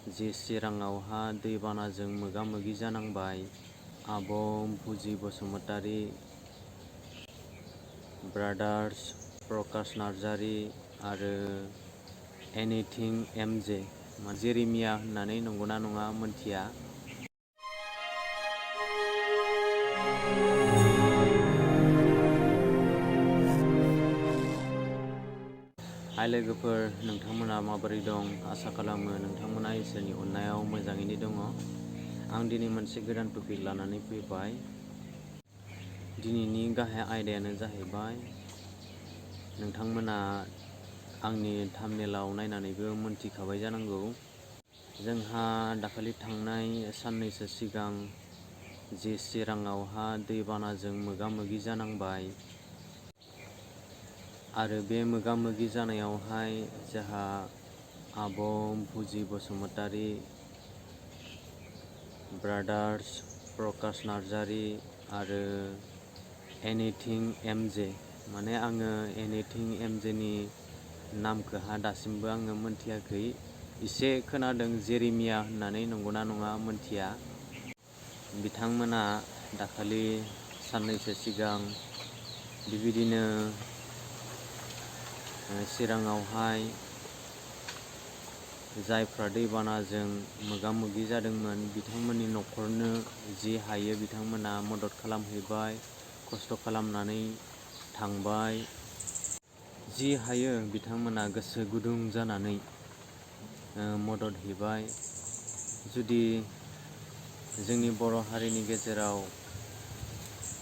जे चिराङावहा दैबानाजों मोगा मोगि जानांबाय आब' फुजि बसुमतारी, ब्रादार्स प्रकाश नार्जारी आरो एनिथिं एमजे जेरेमिया होननानै नंगौना नङा मोनथिया। हाय लोगोफोर, नोंथांमोना माबोरै दं? आसा खालामो नोंथांमोना इसोरनि अननायाव मोजाङैनो दङ। आं दिनै मोनसे गोदान टपिक लानानै फैबाय। दिनैनि गाहाय आयदायानो जाहैबाय, नोंथांमोना आंनि थाम्बनेलाव नायनानैबो मोनथिखाबाय जानांगौ। जोंहा दाखालि थांनाय साननैसो सिगां जे चिराङावहा दैबानाजों मोगा मोगि जानांबाय आरो बे मोगा मोगि जानायावहाय जोंहा आब' फुजि बसुमतारी, ब्रादार्स प्रकाश नार्जारी आरो एनिथिं एमजे माने आङो एनिथिं एमजेनि नामखौहा दासिमबो आङो मोनथियाखै। एसे खोनादों जेरेमिया होननानै, नंगौना नङा मोनथिया। बिथांमोना दाखालि साननैसो सिगां बेबायदिनो चिराङावहाय जायफ्रा दैबानाजों मोगा मोगि जादोंमोन बिथांमोननि न'खरनो जि हायो बिथांमोना मदद खालामहैबाय, खस्थ' खालामनानै थांबाय। जि हायो बिथांमोना गोसो गुदुं जानानै मदद हैबाय। जुदि जोंनि बर' हारिनि गेजेराव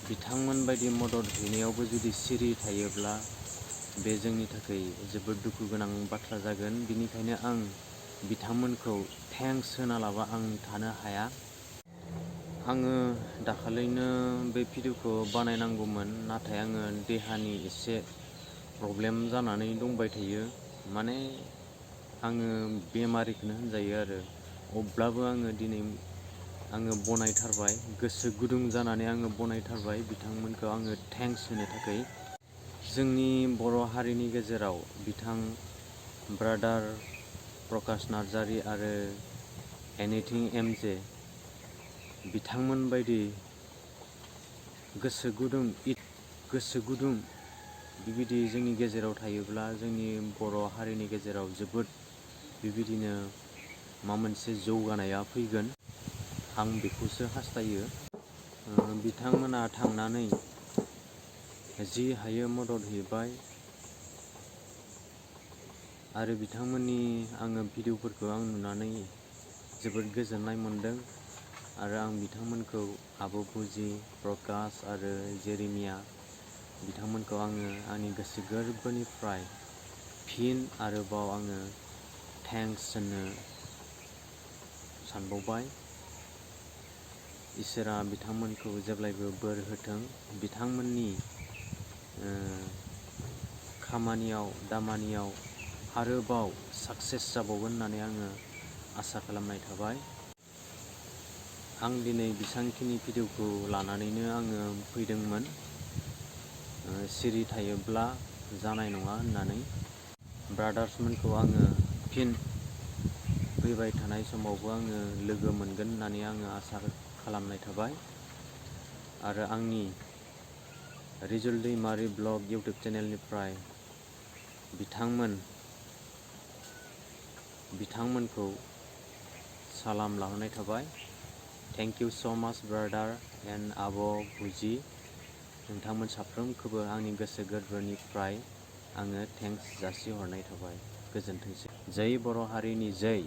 बिथांमोन बायदि मदद हैनायावबो जुदि सिरि थायोब्ला बे जोंनि थाखाय जोबोद दुखु गोनां बाथ्रा जागोन। बिनिखायनो आं बिथांमोनखौ थेंक्स होना लाबा आं थानो हाया। आङो दाखालिनो बे भिडिअखौ बानायनांगौमोन, नाथाय आङो देहानि एसे प्रब्लेम जानानै दंबाय थायो। माने आङो बेमारिखौनो होनजायो आरो। अब्लाबो आङो दिनै बनायथारबाय, गोसो गुदुं जानानै आङो बनायथारबाय बिथांमोनखौ आङो थेंक्स होनो थाखाय। जोंनि बर' हारिनि गेजेराव बिथां ब्रादार प्रकाश नार्जारी आरो एनिथिं एमजे बिथांमोन बायदि गोसो गुदुं बेबायदि जोंनि गेजेराव थायोब्ला जोंनि बर' हारिनि गेजेराव जोबोद बेबायदिनो माबा मोनसे जौगानाया फैगोन। आं बेखौसो हास्थायो। बिथांमोना थांनानै जि हायो मदद हैबाय आरो बिथांमोननि आङो भिडिअफोरखौ आं नुनानै जोबोद गोजोननाय मोन्दों आरो आं बिथांमोनखौ आब' फुजि, प्रकाश आरो जेरेमिया बिथांमोनखौ आङो आंनि गोसो गोरबोनिफ्राय फिन आरोबाव आङो थेंक्स होननो सानबावबाय। इसोरा बिथांमोनखौ जेब्लायबो बोर होथों, बिथांमोननि खामानियाव दामानियाव आरोबाव साक्सेस जाबावगोन होननानै आङो आसा खालामनाय थाबाय। आं दिनै बेसांखिनि भिडिअखौ लानानैनो आङो फैदोंमोन, सिरि थायोब्ला जानाय नङा होननानै। ब्रादार्समोनखौ आङो फिन फैबाय थानाय समावबो आङो लोगो मोनगोन होननानै आङो आसा खालामनाय थाबाय आरो आंनि रिजुल दैमारि ब्लग इउटुब चेनेलनिफ्राय बिथांमोनखौ सालाम लाहरनाय थाबाय। थेंक इउ स' माच ब्रादार एन्ड आब' फुजि, नोंथांमोन साफ्रोमखौबो आंनि गोसो गोरबोनिफ्राय आङो थेंक्स जासिहरनाय थाबाय। गोजोनथोंसै। जै बर' हारिनि जै।